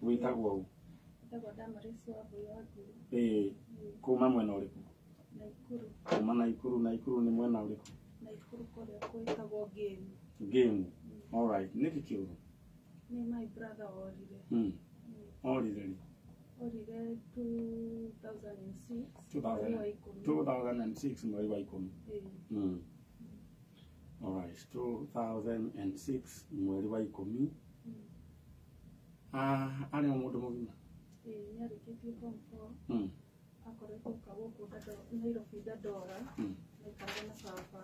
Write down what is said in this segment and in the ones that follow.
Wĩtagwo ũ? Wĩtagwo Damaris Wambui wa Nguru. Ĩĩ, kuma mwena ũrĩkũ? Naikuru. Kuma Naikuru. Naikuru nĩ mwena ũrĩkũ? Naikuru kũrĩa kwĩtagwo Ngĩmu. Ngĩmu. Alright, nĩkĩ kĩũru? Nĩ my brother worire. Orire rĩ? Orire 2006. Mweri wa ikũmi. 2006 mweri wa ikũmi. Ĩĩ. Alright, 2006 mweri wa ikũmi. Arĩ o mũndũ mũgima? Ĩĩ, nĩ arĩkĩtie form 4. Akoretwo oka gũkũ Nairobi Dandora. Aikaraga na baba.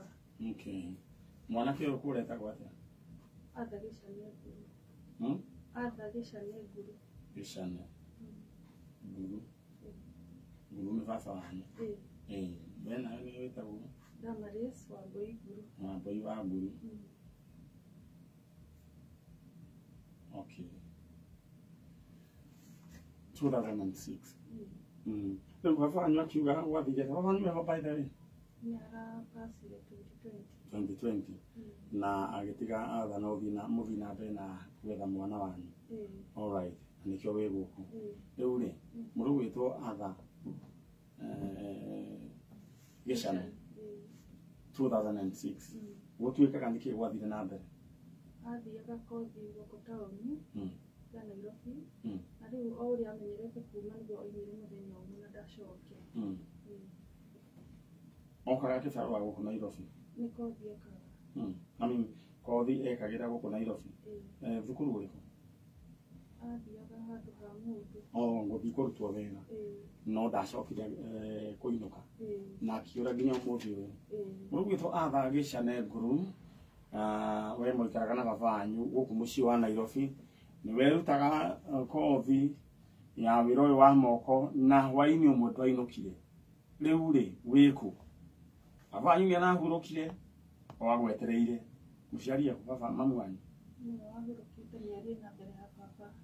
Okay. Mwanake ũyũ kũrĩa etagwo atĩa? Arthur Gĩcane Nguru. Arthur Gĩcane Nguru. Gĩcane Nguru. Nguru nĩ baba wanyu? Ĩĩ. Ĩĩ. We nawe nĩ wĩtagwo? Damaris Wambui Nguru. Wambui wa Nguru. Okay. 2006. Rĩu baba wanyu akiuga gwathire, baba wanyu eho by the way? Nĩ arapacire 2020. 2020. Na agĩtiga Arthur no mũthiĩ na mbere na gwetha mwana wanyu. Alright, na nĩkĩo wĩ gũkũ. Rĩu rĩ, mũrũ gwĩtwo Arthur Gĩcane 2006. Gũtuĩkaga nĩkĩ gwathire na mbere? Athiaga kothi gũkũ taũni ya Nairobi. Na rĩu o ũrĩa amenyerete kuma nĩguo oimire mũthenya ũmwe na ndacoke. Okaga kĩbarũa gũkũ Nairobi? Nĩ kothi ekaga. I mean, kothi ekagĩra gũkũ Nairobi? Thukuru ũrĩkũ? Athiaga handũ ha mũndũ. Oh, gũthiĩ kũrutwo wĩra. No ndacokire kũinũka. Na akiũra nginya ũmũthĩ ũyũ. Mũrũ gwĩtwo Arthur Gĩcane Nguru, we mũikaraga na baba wanyu gũkũ mũciĩ wa Nairobi. Nĩ werutaga kothi ya wĩra ũyũ wa moko na hwaĩ-inĩ ũmwe ndwainũkire. Rĩu rĩ, wĩkũ? Baba wanyu nĩ arahurũkire o agwetereire. Mũciari eku baba mamu wanyu? Nĩwe wahurũkĩte mĩeri ĩna mbere ya baba.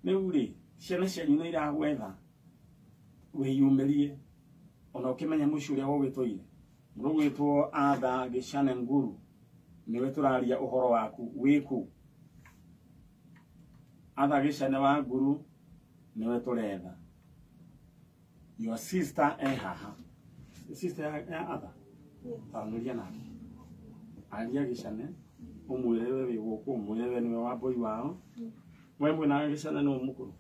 Rĩu rĩ, ciana cianyu nĩ iragwetha wĩyumĩrie ona ũkĩmenya mũciĩ ũrĩa ũgĩtũire. Mũrũ gwĩtwo Arthur Gĩcane Nguru, nĩwe tũraria ũhoro waku, wĩkũ? Arthur Gĩcane wa Nguru nĩwe tũretha. Your sister e haha. Sister ya Arthur? Taranĩria nake. Aria Gĩcane, ũmwĩre we wĩ gũkũ, ũmwĩre we nĩwe Wambui wao. We mwĩna Gĩcane nĩ mũkũrũ?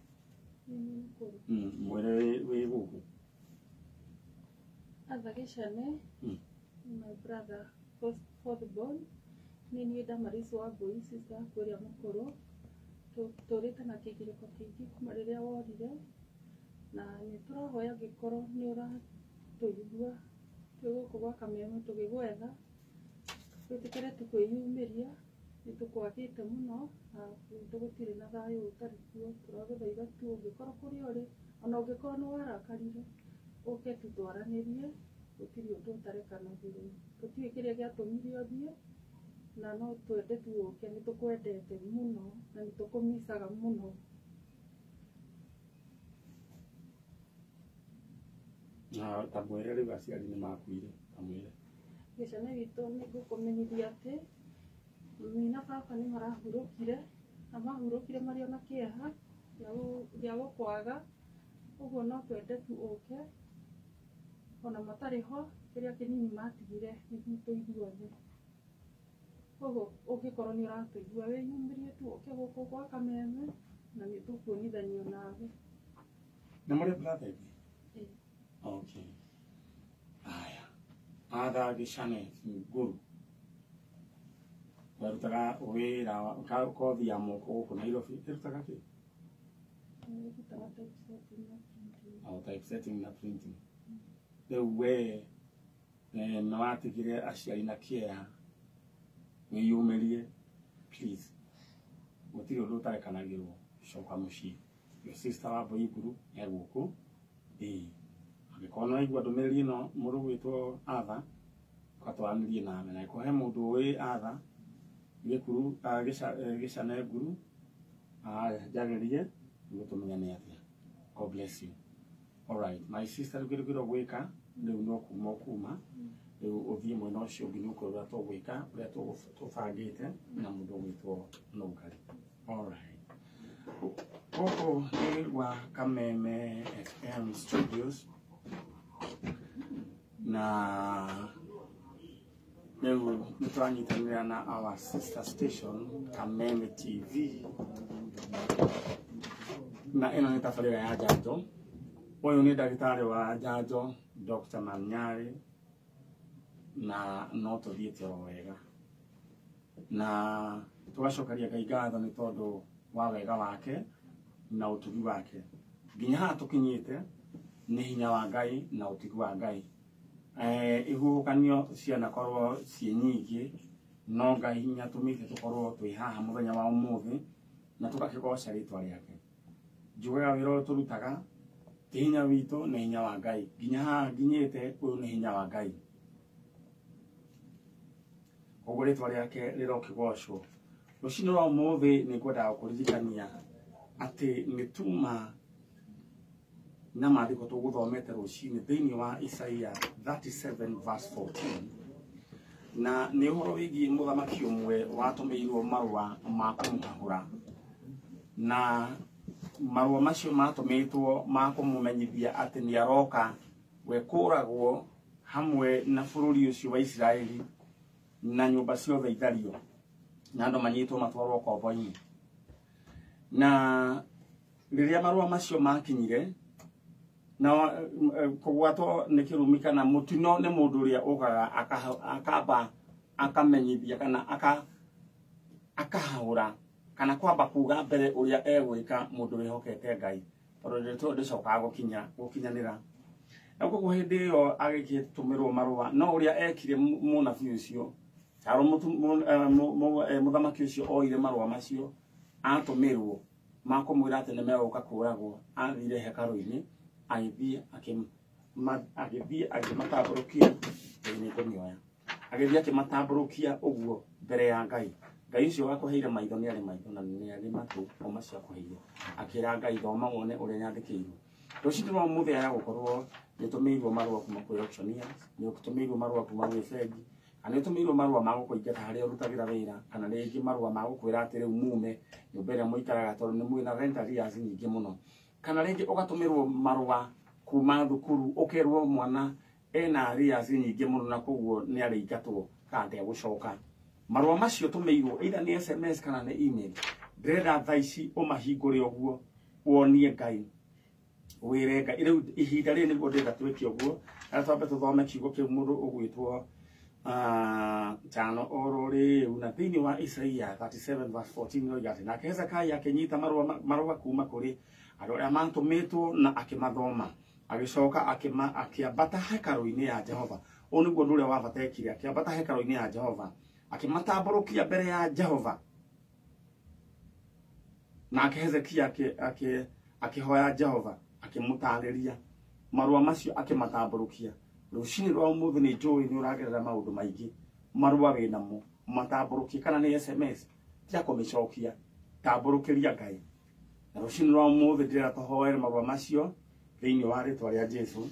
Mwĩre wĩ gũkũ. Arthur Gĩcane, my brother, fourth born. Nĩ niĩ Damaris Wambui, sister yaku ũrĩa mũkũrũ. Tũrĩte na kĩgirĩko kĩingĩ kuma rĩrĩa worire. Na nĩ tũrahoya angĩkorwo nĩ ũratũigua twĩ gũkũ gwa Kameme tũgĩgwetha, wĩtĩkĩre tu kwĩyumĩria, nĩ tũkwagĩte mũno na gwitũ gũtirĩ na thayũ ũtarĩ kuo. Tũragũthaitha tu ũngĩkorwo kũrĩa ũrĩ, ona ũngĩkorwo nĩ warakarire, ũke tu twaranĩrie, gũtirĩ ũndũ ũtarekanagĩrwo. Tũtiũĩ kĩrĩa gĩatũmire ũthiĩ, na no twende tu ũke, nĩ tũkwendete mũno na nĩ tũkũmicaga mũno. Na ta mwĩre rĩu aciari nĩ makuire, ta mwĩre. Gĩcane gitũ nĩ ngũkũmenyithia atĩ mami na baba nĩ marahurũkire, na mahurũkire marĩ ona kĩeha gĩa gũkwaga, ũguo no twende tu ũke, ona matarĩ ho, kĩrĩa kĩnini matigire nĩ gwitũ ithuothe. Koguo ũngĩkorwo nĩ ũratũigua wĩyumĩrie tu ũke gũkũ gwa Kameme na nĩ tũkuonithanio nawe. Nĩ mũrĩ brother ĩngĩ? Ĩĩ. Okay. Aya. Arthur Gĩcane Nguru. Werutaga wĩra kothi ya moko gũkũ Nairobi. Ĩrutaga kĩ? Ĩrutaga typesetting na printing. Oh, typesetting na printing. Rĩu we nĩ watigire aciari na kĩeha, wĩyumĩrie please. Gũtirĩ ũndũ ũtarekanagĩrwo, coka mũciĩ. Your sister Wambui Nguru e gũkũ. Ĩĩ. Angĩkorwo nĩ waigua ndũmĩrĩri ĩno mũrũ gwĩtwo Arthur, ũgatwaranĩrie nawe. Na angĩkorwo he mũndũ ũĩ Arthur Gĩkuru, Gĩcane Nguru, njarĩrie nĩguo tũmenyane atĩa. God bless you. All right, my sister, rĩu kĩndũ kĩrĩa ũgwĩka rĩu no kuma ũkuma, rĩu ũthiĩ mwena ũcio ũngĩ nĩ ũkũrora ũrĩa tũgwĩka, ũrĩa tũbangĩte na mũndũ ũgwĩtwo Nũngari. All right. Gũkũ nĩ gwa Kameme FM Studios na rĩu nĩ tũranyitanĩra na our sister station Kameme TV, na ĩno nĩ tabarĩra ya njanjo. Ũyũ nĩ ndagĩtarĩ wa njanjo Dr. Manyari, na no tũthiĩte oro wega na tũgacokeria Ngai ngatho nĩ tondũ wa wega wake na ũtugi wake. Nginya haha tũkinyĩte nĩ hinya wa Ngai na ũtugi wa Ngai. Ihuhũkanio cianakorwo ciĩ nyingĩ, no Ngai nĩatũmĩte tũkorwo twĩ haha mũthenya wa ũmũthĩ na tũgakĩgoca rĩtwa rĩake. Njugaga wĩra ũyũ tũrutaga ti hinya witũ, nĩ hinya wa Ngai. Nginya haha nginyĩte, ũyũ nĩ hinya wa Ngai. Koguo rĩtwa rĩake rĩrokĩgocwo. Rũcinĩ rwa ũmũthĩ nĩ ngwendaga kũririkania atĩ nĩ tuma na maandĩko tũgũthomete rũcinĩ thĩinĩ wa Isaia 37 verse 14, na nĩ ũhoro wĩgiĩ mũthamaki ũmwe watũmĩirwo marũa ma kũmũhahũra, na marũa macio matũmĩtwo ma kũmũmenyithia atĩ nĩ aroka we kũragwo hamwe na bũrũri ũcio wa Isiraeli na nyũmba ciothe ithario na andũ manyitwo matwarwo kombo-inĩ. Na rĩrĩa marũa macio makinyire, na kũgwatwo nĩ kĩrumi kana mũtino nĩ mũndũ ũrĩa ũkaga akamba akamenyithia kana akahahũra kana kwamba kuga mbere ũrĩa egwĩka mũndũ wĩhokete Ngai, tondũ ndeto ndĩcokaga gũkinyanĩra. Na koguo hĩndĩ ĩyo agĩgĩtũmĩrwo marũa, no ũrĩa ekire mũnabii ũcio, taro mũthamaki ũcio oire marũa macio atũmĩrwo ma kũmwĩra atĩ nĩmegũka kũragwo, athire hekarũ-inĩ agĩthiĩ akĩmatambũrũkia, nĩ ngũmĩoya, agĩthiĩ akĩmatambũrũkia ũguo mbere ya Ngai. Ngai ũcio wakũheire maitho nĩ arĩ maitho na nĩ arĩ matũ o macio akũheire. Akĩra Ngai, thoma wone ũrĩa nyandĩkĩirwo. Rũcinĩ rwa ũmũthĩ aya gũkorwo nĩũtũmĩirwo marũa kuma kwĩ auctioneers, nĩũtũmĩirwo marũa kuma gwĩ bengi, kana nĩũtũmĩirwo marũa ma gũkũingata harĩa ũrutagĩra wĩra, kana rĩngĩ marũa ma gũkwĩra atĩ rĩu mume nyũmba ĩrĩa mũikaraga tondũ nĩ mwĩna rent arrears nyingĩ mũno, kana rĩngĩ ũgatũmĩrwo marũa kuma thukuru ũkerwo mwana ena arrears nyingĩ mũno na koguo nĩ arĩingatwo kana ndegũcoka. Marũa macio tũmĩirwo either nĩ SMS kana nĩ email, ndĩrenda thaa ici ũmahingũre ũguo wonie Ngai, wĩre Ngai rĩu ihinda rĩrĩ nĩguo ndĩrenda twĩke ũguo. Na twambe tũthome kiugo kĩu mũndũ ũgwĩtwo tano oro rĩu, na thĩinĩ wa Isaia 37 verse 14 nĩoiga atĩ nake Hezekia akĩnyita marũa kuma kũrĩ andũ arĩa matũmĩtwo na akĩmathoma, agĩcoka akĩambata hekarũ-inĩ ya Jehova. Ũũ nĩguo ũndũ ũrĩa wa bata ekire, akĩambata hekarũ-inĩ ya Jehova akĩmatambũrũkia mbere ya Jehova. Nake Hezekia akĩhoya Jehova, akĩmũtarĩria marũa macio akĩmatambũrũkia. Rũcinĩ rwa ũmũthĩ nĩ njũĩ nĩ ũragerera maũndũ maingĩ, marũa wĩnamo matambũrũkie, kana nĩ SMS tia kũmĩcokia, tambũrũkĩria Ngai. Na rũcinĩ rwa ũmũthĩ ndĩrenda tũhoere marũa macio thĩinĩ wa rĩtwa rĩa Jesũ,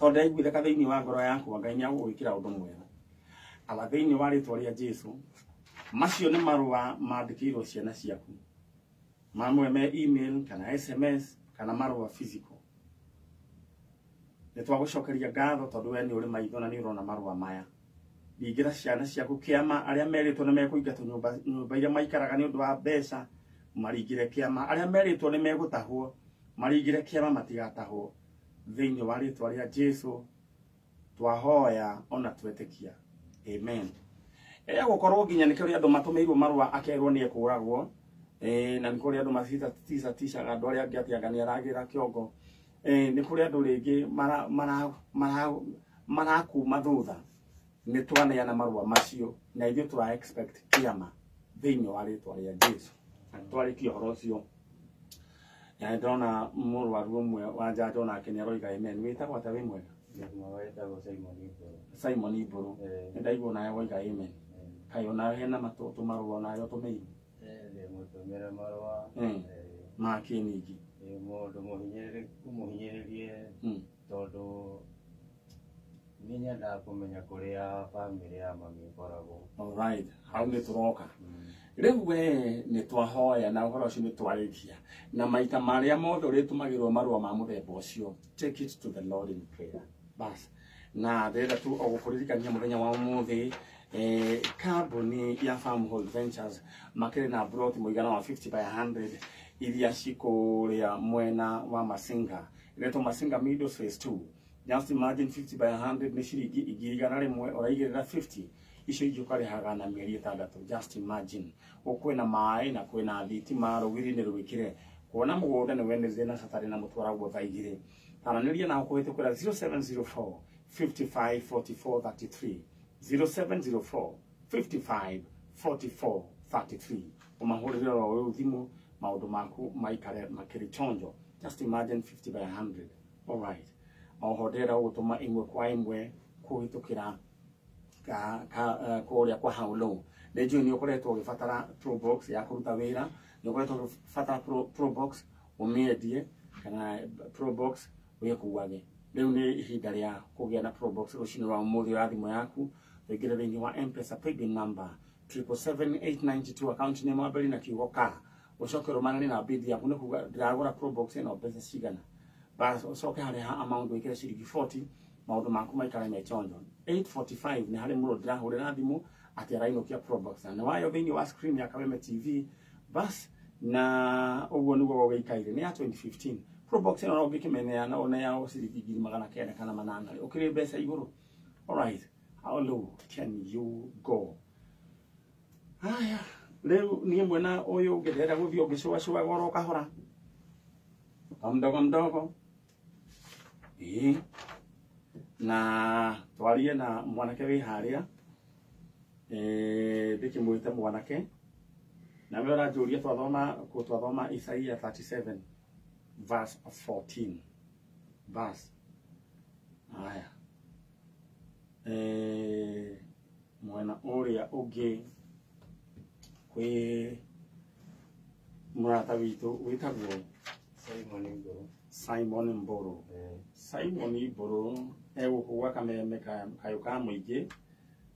tondũ ndaiguithĩka thĩinĩ wa ngoro yakwa Ngai nĩ agũgwĩkĩra ũndũ mwega. Aba thĩinĩ wa rĩtwa rĩa Jesũ, macio nĩ marũa mandĩkĩirwo ciana ciaku, mamwe me email kana SMS kana marũa physical. Nĩ twagũcokeria ngatho tondũ we nĩ ũrĩ maitho na nĩ ũrona marũa maya. Ringĩra ciana ciaku kĩama, arĩa merĩtwo nĩ mekũingatwo nyũmba iria maikaraga nĩ ũndũ wa mbeca, maringĩre kĩama. Arĩa merĩtwo nĩ megũtahwo, maringĩre kĩama matigatahwo. Thĩinĩ wa rĩtwa rĩa Jesũ twahoya ona twetĩkia, amen. Gũkorwo nginya nĩ kũrĩ andũ matũmĩirwo marũa akerwo nĩ ekũragwo, na nĩ kũrĩ andũ maciticaga andũ arĩa angĩ atĩ anga nĩ aragĩra kĩongo. Nĩ kũrĩ andũ rĩngĩ marakuma thutha. Nĩ twaneana marũa macio na ithuĩ tũra expect kĩama thĩinĩ wa rĩtwa rĩa Jesũ. Na twarĩkia ũhoro ũcio, na ndĩrona mũrwaru ũmwe wa njanjo nake nĩ aroiga amen. Wĩtagwo atĩa wĩ mwega? Wetagwo Simon Ibũrũ. Simon Ibũrũ. Nĩ ndaigua nawe woiga amen. Kaĩ onawe hena tũmarũa onawe ũtũmĩirwo? Ndĩmũtũmĩre marũa. Ma kĩ ningĩ? Mũndũ mũhinyĩrĩrie tondũ nĩ nyendaga kũmenya kũrĩa bamĩrĩ ya mami ĩkoragwo. All right, hau nĩ tũroka. Rĩu we nĩ twahoya na ũhoro ũcio nĩ twarĩkia na maita marĩa mothe ũrĩtũmagĩrwo marũa ma mũthemba ũcio, take it to the Lord in prayer. Bas, na ndĩrenda tu o gũkũririkania mũthenya wa ũmũthĩ kambuni ya Farmhold Ventures makĩrĩ na broti mũigana wa 50 by 100 iria cikũrĩa mwena wa Masinga, iretwo Masinga Meadows Phase 2. Just imagine 50 by 100 nĩ ciringi 100,000, ũraigĩrĩra 50 icio ingĩ ũkarĩhaga na mĩeri 6. Just imagine kwĩna maĩ na kwĩna thitima rũgiri-inĩ rwĩkĩre kuona mũgũnda nĩ Wednesday na Saturday na mũtwaragwo thaa 2. Aranĩria nao kũhĩtũkĩra 0704 55 44 33, 0704 55 44 33. Ũmahũrĩre oro rĩu thimũ maũndũ maku maikare makĩrĩ chonjo. Just imagine 50 by 100. All right, oho ndĩrenda gũgũtũma ĩmwe kwa ĩmwe kũhĩtũkĩra kũrĩa kwa How Low. Nĩ njũĩ nĩ ũkoretwo ũgĩbatara Probox ya kũruta wĩra, nĩ ũkoretwo ũgĩbatara Probox ũmĩendie kana Probox wĩkuage. Rĩu nĩ ihinda rĩa kũgĩa na Probox rũcinĩ rwa ũmũthĩ. Ũra thimũ yaku ũingĩre thĩinĩ wa M-Pesa paybill number 777,892, account name wambere na kiugo ka, ũcoke ũrũmanĩre na bid yaku nĩ kuga ndĩragũra Probox ĩno mbeca cigana. Bas, ũcoke harĩa ha amount wĩkĩre ciringi 40, maũndũ maku maikare me chonjo. 8:45 nĩ harĩ mũndũ ndĩrahũrĩra thimũ atĩ arainũkia Probox na nĩ wayo thĩinĩ wa screen ya Kameme TV. Bas, na ũguo nĩguo gũgĩikaire nĩ ya 2015 Probox ĩno no ũngĩkĩmeneana ũneao ciringi 900 kana 800 ũkĩrĩ mbeca igũrũ. Alright, how low can you go? Haya, rĩu niĩ mwena ũyũ ũngĩ ndĩrenda gũthiĩ ũngĩcũacuaga oro kahora mdogo mdogo. Ĩĩ, na twarie na mwanake wĩ harĩa, ndĩkĩmwĩte mwanake na we ũranjũria twathoma Isaia 37 verse 14. Bas, haya, mwena ũrĩa ũngĩ kwĩ mũrata witũ wĩtagwo Simon Mburu. Simon Mburu. Simon Mburu egũkũ gwa Kameme kayũ ka mũingĩ.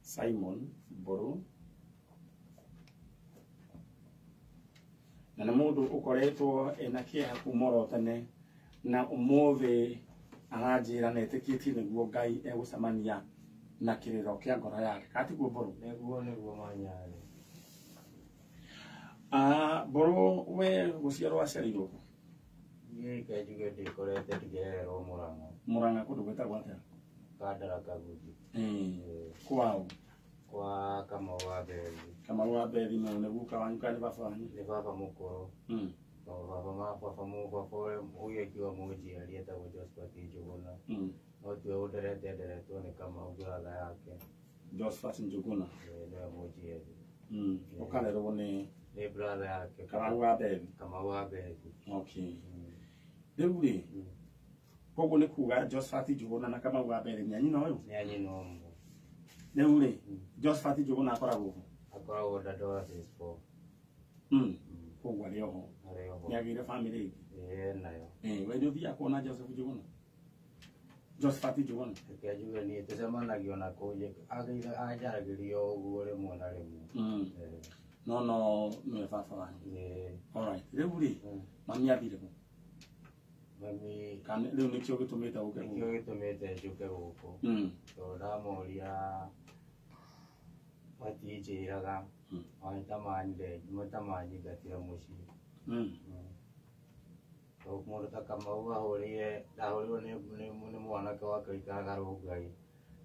Simon Mburu na nĩ mũndũ ũkoretwo ena kĩeha kuma oro tene, na ũmũthĩ aranjĩra na etĩkĩtie nĩguo Ngai egũcemania na kĩrĩro kĩa ngoro yake. Katiguo Mburu? Nĩguo manyarĩ. Mburu, we gũciarwo aciarirwo kũ? Niĩ reke njuge ndĩkorete ndikĩrererwo Mũrang'a. Mũrang'a kũndũ gwĩtagwo atĩa? Kandara Kaguthi. Kwao? Kwa Kamau wa Bethi. Kamau wa Bethi no nĩ guka wanyu kana nĩ baba wanyu? Nĩ baba mũkũrũ. Baba baba ũyũ akiuga mũnjiari etagwo Josephat Njũgũna. No tiwe ũnderete, nderetwo nĩ Kamau brother yake. Josephat Njũgũna. Nĩwe mũnjiari. Ũkarerwo nĩ brother yake. Kamau wa Bethi. Kamau wa Bethi. Okay. Rĩu rĩ, koguo nĩ kuga Josephat Njũgũna na Kamau wa Bethi nĩ anyina ũyũ? Nĩ anyina ũmwe. Rĩu rĩ, Josephat Njũgũna akoragwo kũ? Akoragwo Dandora Phase 4. Koguo arĩ oho. Arĩ oho. Nĩ agĩire bamĩrĩ ĩngĩ? Ĩĩ, nayo. We nĩ ũthiaga kuona Joseph Njũgũna? Josephat Njũgũna? Reke njuge niĩ tũcemanagia ona kũu, anjaragĩria o ũguo rĩmwe na rĩmwe. No nĩwe baba wanyu. Alright. Rĩu rĩ, mami athire kũ? Mami Kana rĩu nĩkĩo gĩtũmĩte ũke gũkũ? Nĩkĩo gĩtũmĩte njũke gũkũ. Tondũ ndamoria matinjĩraga, tamanyingatire mũciĩ. Mũndũ ta Kamau ahũrĩire, ndahũrirwo nĩ mwanake wake ũikaraga Rũngai.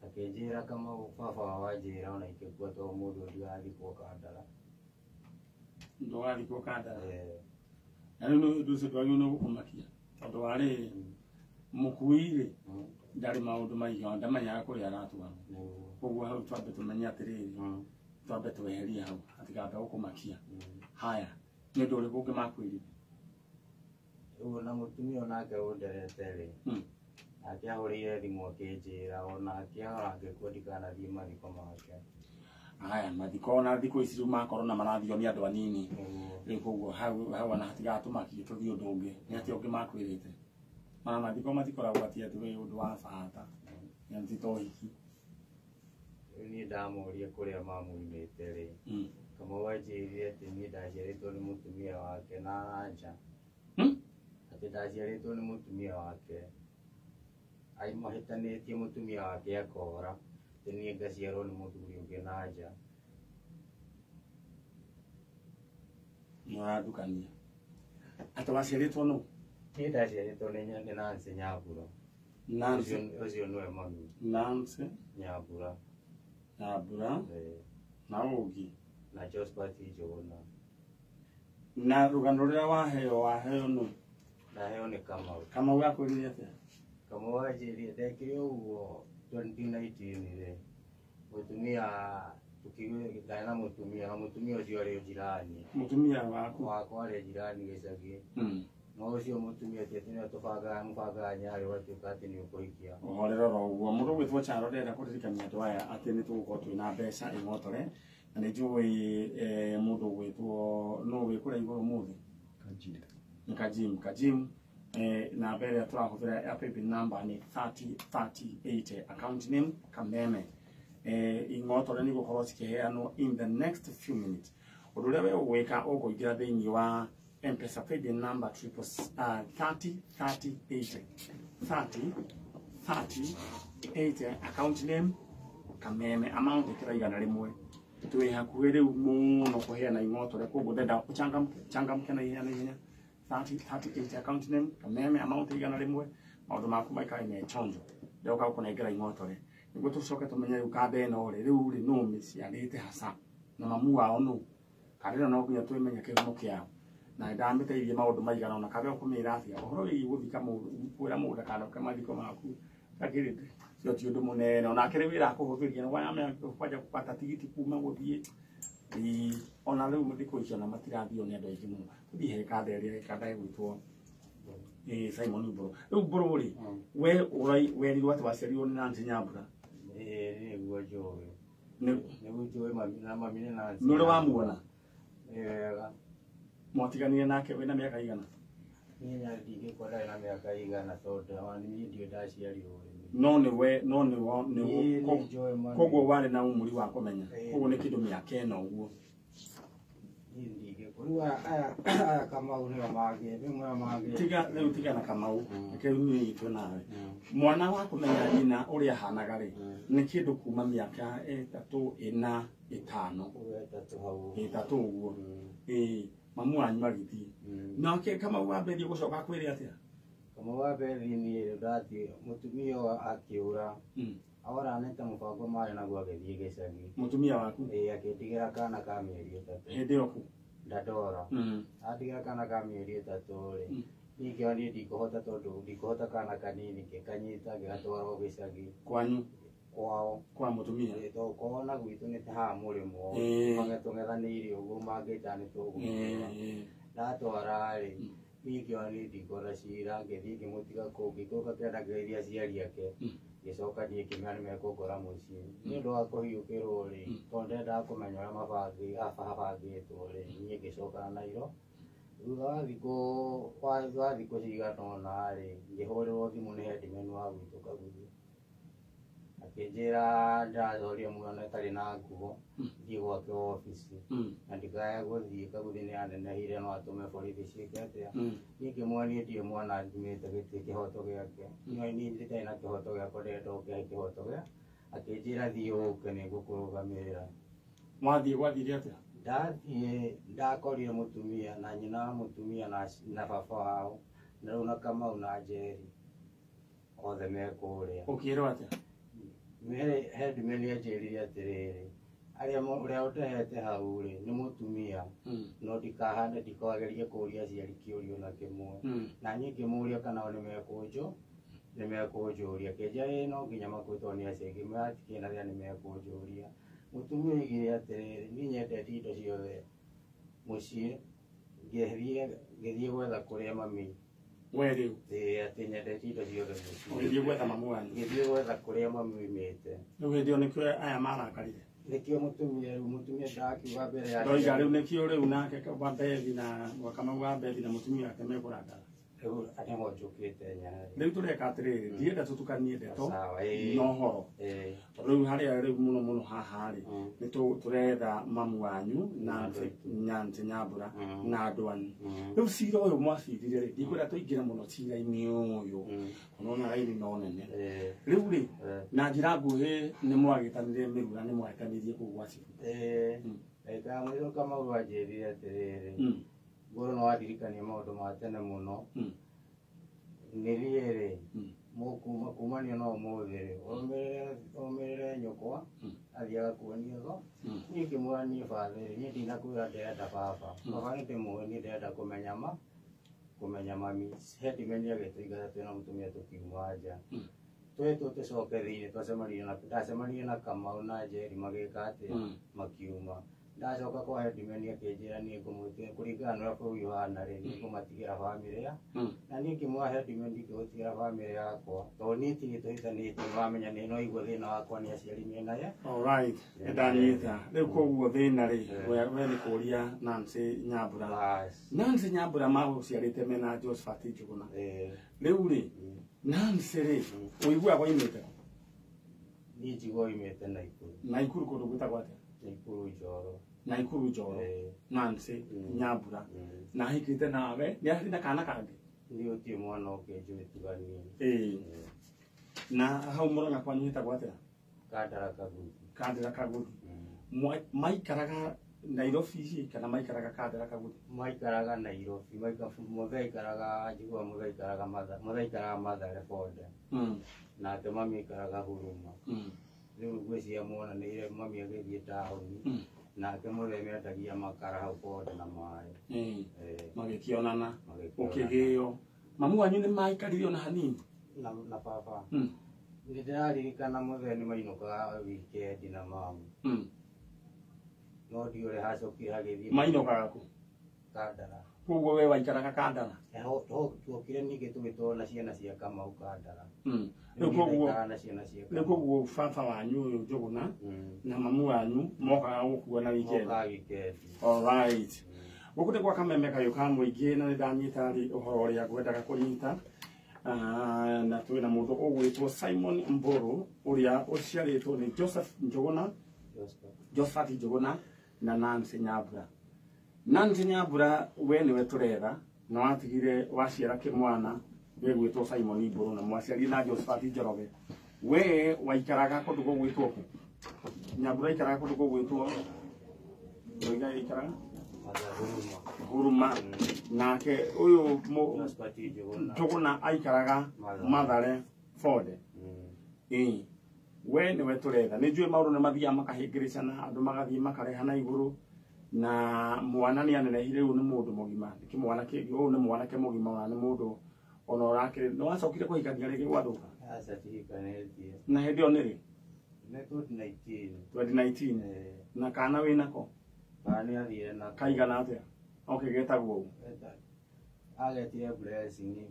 Akĩnjĩra Kamau baba wao anjĩra ona ingĩkua to mũndũ ndigathikwo Kandara. Ndũgathikwo Kandara? Na rĩu nĩ ũndũ ũcio ndwagĩrĩirwo nĩ gũkũmakia tondũ warĩ mũkui rĩ, ndarĩ maũndũ maingĩ, ndamenyaga kũrĩa aratwarwo. Koguo hau twambe tũmenye atĩrĩrĩ, twambe tweherie hau hatikambe gũkũmakia. Haya, nĩ ũndũ ũrĩkũ ũngĩ makwĩrire? Rĩu na mũtumia onake ũnderete rĩ, nake ahũrĩire thimũ akĩnjĩra onake angĩkua ndikanathiĩ mathiko make. Haya, mathiko ona thikũ ici rĩu ma corona marathio nĩ andũ anini. Rĩu koguo hau ona hatigatũmakie tũthiĩ ũndũ ũngĩ. Nĩ atĩa ũngĩ makwĩrĩte? Mana mathiko matikoragwo atĩ atĩ wĩ ũndũ wa bata. Nĩ ti ta ũhiki. Rĩu niĩ ndamoria kũrĩa mamuimĩte rĩ, Kamau anjĩrire atĩ niĩ ndaciarĩtwo nĩ mũtumia wake na anja. Atĩ ndaciarĩtwo nĩ mũtumia wake. Mahĩtanĩtie mũtumia wake akora atĩ niĩ ngaciarwo nĩ mũthuri ũngĩ na nja. Nĩũrandukania. Atĩ waciarĩtwo nũ? Niĩ ndaciarĩtwo nĩ Nancy Nyambura. Nancy. Ũcio nĩwe mami. Nancy Nyambura. Nyambura. Na ũngĩ. Na Josephat Njũgũna. Na rũgano rũrĩa waheo nũ? Ndaheo nĩ Kamau. Kamau akwĩrire atĩa? Kamau anjĩrire ndekire ũguo 2019 rĩ, mũtumia ndarĩ na mũtumia na mũtumia ũcio arĩ jirani. Mũtumia waku? Wakwa arĩ jirani gĩcagi. No ũcio mũtumia ti atĩ nĩwe mũbangaga nyarĩ ũgatuĩka atĩ nĩ ũkũhikia. Ũhorere oro ũguo. Mũndũ ũgwĩtwo Charo ndĩrenda kũririkania andũ aya atĩ nĩ tũgũkorwo twĩna mbeca ĩng'otore. Na nĩ njũĩ mũndũ ũgwĩtwo nũ wĩ kũrĩa igũrũ ũmũthĩ? Kajim. Nĩ Kajim. Kajim namba ĩrĩa tũrahũthĩra ya paybill number nĩ 303080, account name Kameme. Ing'otore nĩ igũkorwo cikĩheanwo in the next few minutes. Ũndũ ũrĩa we ũgwĩka ũkũingĩra thĩinĩ wa M-Pesa paybill number 303080, 303080, account name Kameme, amount ĩkĩra 100. Twĩ hakuhĩ rĩu mũno kũheana ing'otore, koguo ndenda ũchangamke na ihenya na ihenya. 303080, account name Kameme, amount 100. Maũndũ maku maikare me chonjo. Ndoka gũkũnengera ing'otore nĩguo tũcoke tũmenye rĩu kanda ĩno rĩ, rĩu rĩ nũ mĩciarĩte hasa na mamu wao nũ. Kanda ĩno no nginya twĩmenye kĩhumo kĩao. Na ndamĩteithie maũndũ maigana ũna kambe ũkũmĩra atĩa ũhoro wĩgiĩ gũthika mũndũ, kwĩra mũndũ ndakanoke mathiko maku kakĩrĩ cio ti ũndũ mũnene. Onake rĩ wĩra akũhũthĩria nĩ kwanja kũgata tigiti kuma gũthiĩ. Ona rĩu thikũ ici ona matirathio nĩ andũ aingĩ mũno. Tũthiĩ he kanda ĩrĩa kanda ĩgwĩtwo Simon Mbũrũ. Rĩu Mbũrũ rĩ, we werirwo atĩ waciarirwo nĩ Nancy Nyambura? Ĩĩ nĩguo njũĩ. Nĩguo njũĩ mami na mami nĩ Nancy. Nĩ ũrĩ wamuona? Nĩ wega. Mwatiganire nake wĩna mĩaka igana? Niĩ ndingĩkorwo ndarĩ na mĩaka igana tondũ niĩ ndirĩ ndaciarirwo. No nĩwe, no nĩwe, koguo warĩ na umri wa kũmenya. Koguo nĩ kĩndũ mĩaka ĩno ũguo. Rĩu aya Kamau nĩo mangĩ, nĩo mangĩ. Tiga rĩu tiga na Kamau, reke rĩu niĩ nyitwo nawe. Mwana wa kũmenya nyina ũrĩa ahanaga rĩ, nĩ kĩndũ kuma mĩaka 3, 4, 5. 3 ũguo. Mamu wanyu agĩthiĩ. Nake Kamau wambĩrĩrie gũcoka akwĩre atĩa? Kamau wambĩrĩrie niĩ ndathiĩ, mũtumia akĩũra. Ahora nĩ ta mũbango marĩ naguo agĩthiĩ gĩcagi. Mũtumia waku? Ĩĩ, akĩndigĩra kana ka mĩeri 3. Hĩndĩ ĩyo kũ? Ndandora. Andigĩra kana ka mĩeri 3 rĩ, niĩ ngĩona niĩ ndikũhota tondũ ndikũhota kana kanini ngĩkanyita ngĩgatwara gĩcagi. Kwanyu? Kwao. Kwa mũtumia? Ĩĩ, tondũ kwao na gwitũ nĩ ta haha mũrĩmo. Tũng'ethanĩire ũguo mangĩta nĩ tũgũtũra. Ndatwara rĩ, niĩ ngĩona niĩ ndikũhota cira, ngĩthiĩ ngĩmũtiga kũu, ngĩikũrũka kĩanda ngĩgeithia aciari ake. Ngĩcoka niĩ ngĩmera nĩ mekũngora mũciĩ. Nĩ ũndũ wa kũhiũkĩrwo rĩ, tondũ ndendaga kũmenya ũrĩa habangĩtwo rĩ, niĩ ngĩcoka na Nairo. Thutha wa thikũ cigana ũna rĩ, ngĩhũrĩrwo thimũ nĩ headman wa gwitũ Kaguthi. Akĩnjĩra ndĩracoria mwana ĩtarĩ na nguo, thiĩ gwake obici. Na ndikae gũthiĩ Kaguthi nĩ anenehire no atũme borithi ciĩke atĩa. Niĩ ngĩmwona niĩ ndirĩ mwana njumĩte gĩtĩ kĩhoto gĩake. No niĩ nditarĩ na kĩhoto gĩakwa ndĩrenda ũkĩhe kĩhoto gĩa. Akĩnjĩra thiĩ ũke nĩngũkũrũgamĩrĩra. Wathiĩ gwathire atĩa? Ndathiĩ ndakorire mũtumia na nyina wa mũtumia na baba wao na rĩu na Kamau na Njeri othe me kũrĩa. Ũkĩrwo atĩa? Mere headman anjĩrire atĩrĩrĩ, arĩa ũrĩa ũndehete hau rĩ nĩ mũtumia, no ndikahane ndikagerie kũria aciari kĩũria ona kĩmwe. Na niĩ ngĩmũria kana o nĩmekũnjũria, akĩnjĩra ĩĩ no nginya makwĩtwo nĩ aciari, ngĩmwĩra hatikĩrĩ na thĩna nĩmekũnjũria. Mũtumia oigire atĩrĩrĩ, niĩ nyendete indo ciothe mũciĩ, ngĩthiĩ gwetha kũrĩa mami. We rĩu? Ĩĩ, atĩ nyendete indo ciothe mũciĩ. Ũgĩthiĩ gwetha mamu wanyu? Ngĩthiĩ gwetha kũrĩa mami oimĩte. Rĩu hĩndĩ ĩyo nĩkĩo aya marakarire? Nĩkĩo mũtumia rĩu, mũtumia ndakiuga mbere ya Ndoiga rĩu nĩkĩo rĩu nake wa Bethi na Kamau wa Bethi na mũtumia wake mekũrakara. Rĩu nĩho njũkĩte nyene. Rĩu tũreka atĩrĩrĩ, ndienda tũtukanie ndeto Sawa, ĩĩ. na ũhoro. Ĩĩ. Tondũ rĩu harĩa rĩu mũno mũno haha rĩ, Mm. nĩ tũretha mamu wanyu na Andũ aitũ. Nancy Nyambura Mm. na andũ anyu. Mm. Rĩu cira ũyũ mwacirire rĩ, ndikwenda tũingĩre mũno cira-inĩ ũyũ. Mm. Ũnona raini no nene. Ĩĩ. Rĩu rĩ, Ĩĩ. na njĩra nguhĩ nĩ mwagĩtanire mĩrura, nĩ mwahĩtanirie kũu gwa cibũ. Ĩĩ. Mm. Ndagĩka ya mũico Kamau anjĩrire atĩrĩrĩ, Mm. Ngũrũ no wandirikania maũndũ ma tene mũno. Mm. Nĩ rĩrĩ, Mm. mũkuma kumania na ũmũthĩ rĩ, ũrũmĩrĩre nyũkwa, Mm. athiĩ agakuonie tho. Mm. Niĩ ngĩmwĩra niĩ bathĩ rĩ, niĩ ndinakwĩra ndĩrenda baba. Mm. Baba nĩ ndĩmũĩ, niĩ ndĩrenda kũmenya ma, kũmenya mami. Headman agĩtũingata twĩna mũtumia tũkiuma nja. Mm. Twetwo tũcoke thĩinĩ, twacemanirie na, ndacemanirie na Kamau na Njeri magĩka atĩa, Mm. makiuma. Ndacoka kwa headman akĩnjĩra niĩ ngũmũtigĩra kũringana na ũrĩa bũrũri ũhana rĩ, niĩ ngũmatigĩra bamĩrĩ ya. Mm. Na niĩ ngĩmwĩra headman ndingĩgũtigĩra bamĩrĩ yakwa, tondũ niĩ ti niĩ tũhĩtanĩtie, wamenya nĩ no igua thĩna wakwa nĩ aciari mĩena ya. All right, ndanyita. Rĩu koguo thĩna rĩ, we nĩ kũria Nancy Nyambura. Bas. Nancy Nyambura magũciarĩte mena Josephat Njuguna. Ĩĩ. Rĩu rĩ, Nancy rĩ, ũiguaga oimĩte kũ? Niĩ njiguaga oimĩte Naikuru. Naikuru kũndũ gwĩtagwo atĩa? Naikuru Njoro. Naikuru Njoro. Ĩĩ. Nancy Mm. Nyambura. Mm. Na ahikĩte nawe, nĩ arĩ na kana kangĩ? Niĩ gũtirĩ mwana ũngĩ njũĩ tiga niĩ. Ĩĩ. Na hau Mũrang'a kwanyu hetagwo atĩa? Kandara Kaguthi. Kandara Kaguthi. Mm. Maikaraga Nairobi kana maikaraga Kandara Kaguthi? Maikaraga Nairobi, mũthee aikaraga, njiguaga mũthee aikaraga Mathare, mũthee aikaraga Mathare Bonde. Mm. Nake mami aikaraga Huruma. Mm. Rĩu ngwĩciria monanĩire mami agĩthiĩ taũni. Mm. Nake mũthee mendagia makara hau Bonde na maĩ. Ĩĩ. Ĩĩ. Magĩkĩonana. Magĩkĩonana. Ũkĩgĩo. Mamu wanyu nĩ maikarire ona hanini? Na baba. Mm. Nĩ ndĩraririkana mũthee nĩ mainũkaga weekend na mamu. Mm. No ndiũĩ ũrĩa hacokire hagĩthiĩ. Mainũkaga kũ? Kandara. Koguo we waikaraga Kandara? Ho tuokire ningĩ tũgĩtwarwo na ciana cia Kamau Kandara. Mm. Rĩu Rĩu koguo ndaikaraga na ciana cia rĩu Kamau. koguo baba wanyu ũyũ Njuguna Mm. na mamu wanyu mokaga gũkuona weekend. Mokaga weekend. All right. Gũkũ nĩ gwa kameme kayũ ka mũingĩ na nĩ ndanyita rĩ ũhoro ũrĩa ngwendaga kũnyita. Na twĩna mũndũ ũgwĩtwo Simon Mbũrũ ũrĩa ũciarĩtwo nĩ Joseph Njuguna, Josephat Njuguna na Nancy Nyambura. Nancy Nyambura we nĩwe tũretha na watigire waciara kĩmwana gĩgwĩtwo Simon Mbũrũ na mwaciarire na Josephat Njoroge. We waikaraga kũndũ gũgwĩtwo kũ? Nyambura aikaraga kũndũ gũgwĩtwo Roiga aikaraga Huruma. Huruma. Nake ũyũ Josephat Njuguna. Njuguna aikaraga Mathare Bonde. Ĩĩ. We nĩwe tũretha. Nĩ njũĩ maũndũ nĩ mathiaga makahĩngĩrĩcana, andũ magathiĩ makareha na igũrũ na mwana nĩ anenehire rĩu nĩ mũndũ mũgima. Nĩ kĩmwana kĩngĩ, ũyũ nĩ mwanake mũgima ona nĩ mũndũ ona ũrakĩrĩ. Nĩ wacokire kũhikania rĩngĩ gwathũka? Aca tihikanĩtie. Na hĩndĩ ĩyo nĩ rĩ? Nĩ 2019. 2019. Ĩĩ. Na kana wĩ nako? Kana nĩ athire nako. Kaigana atĩa? Okay, getagwo ũũ. Agetire